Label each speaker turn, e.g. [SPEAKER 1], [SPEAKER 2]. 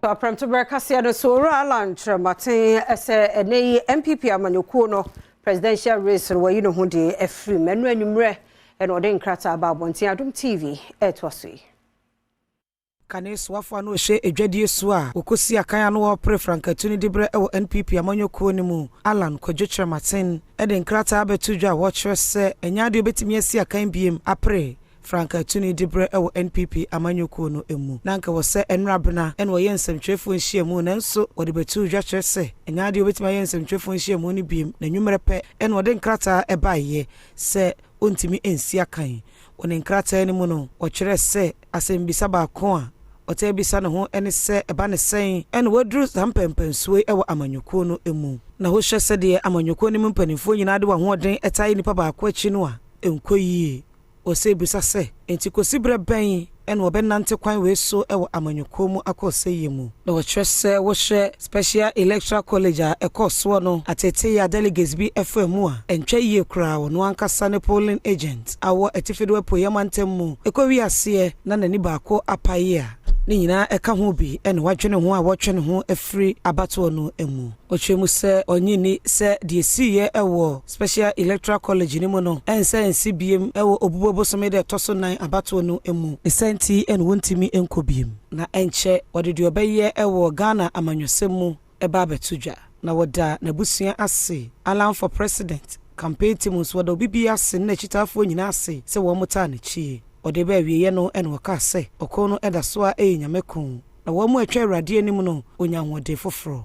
[SPEAKER 1] Aprɛmtoberɛ kaseɛ no so, Owura Alan Kyerɛmaten sɛ ɛnɛ yi NPP amanyɔkuo no presidential race no, wɔyi ne ho de afiri mu. Ɛno anwummerɛ ɛna ɔde nkrataa ba abɔnten. Adom TV ɛɛtoa so yi.
[SPEAKER 2] Kane soafoɔ a na ɔhyɛ adwadie so a wɔkɔsi akan a na wɔrepere frankatu no diberɛ wɔ NPP amanyɔkuo no mu, Alan Kwadwo Kyerɛmaten, de nkrataa abɛto dwa a wɔkyerɛ sɛ ɛnyɛ adeɛ obɛtumi asi akan biem apere frankatu no diberɛ wɔ NPP amanyɔkuo no mu. Na anka wɔ sɛ ɛnora bena ɛna ɔyɛ nsɛmtwerɛfoɔ nhyiamu, nanso wɔde bɛto dwa kyerɛ sɛ ɛnyɛ adeɛ obɛtumi ayɛ nsɛmtwerɛfoɔ nhyiamu no biem, na nwummerɛ pɛ ɛna ɔde nkrataa ɛbaeɛ sɛ ɔntumi nsi akan. Wɔ ne nkrataa no mu no, wɔkyerɛ sɛ asɛmbisa baako a ɔtaa bisa ne ho ne sɛ, ɛba ne sɛn ɛna waduru saa mpɛmpɛnsuo yi wɔ amanyɔkuo no mu, na wohwɛ sɛdeɛ amanyɔkuo no mu mpanimfoɔ nyinaa de wɔn ahoɔden ɛtae nipa baako akyi no a, ɛnkɔ yie. Wɔsɛ bisa sɛ, nti kɔsi berɛ bɛn ɛna wɔbɛnante kwan wei so wɔ amanyɔkuo mu akɔ sɛyie mu? Na wɔkyerɛ sɛ wohwɛ Special Electoral College a ɛkɔɔ soɔ no, atete a delegates bi ɛfa mu a ɛntwa yie koraa, wɔno ankasa ne polling agent a wɔ atifido apueɛ mantam mu ɛkɔ wiaseɛ na n'ani baako apae a, ne nyinaa ɛka ho bi ɛna wadwene ho a wɔtwe ne ho afiri abatoɔ no mu. Ɔkyerɛ mu sɛ ɔnye ni sɛ deɛ siiɛ ɛwɔ Special Electoral College no mu no ɛnsɛ nsi biem ɛwɔ Obubo bosome dɛ ɛtɔ so 4 abatoɔ no mu. Ne sɛ nti ɛna wɔntumi nkɔ biem, na ɛnkyɛ wɔde deɛ ɔbɛyɛ ɛwɔ Ghana amanyɔsɛm mu ɛba abɛto dwa. Na wɔda n'abusua ase. Alan for President campaign team nso, wɔda obi bi ase ne n'akyitaafoɔ nyinaa ase sɛ wɔn mo taa n'akyi. Ɔde bɛɛ awieeɛ no, ɛna wɔkaa sɛ ɔko no ɛda so a ɛyɛ Nyame ko, na wɔn mu atwa Awurade anim no, onya ahoɔden foforɔ.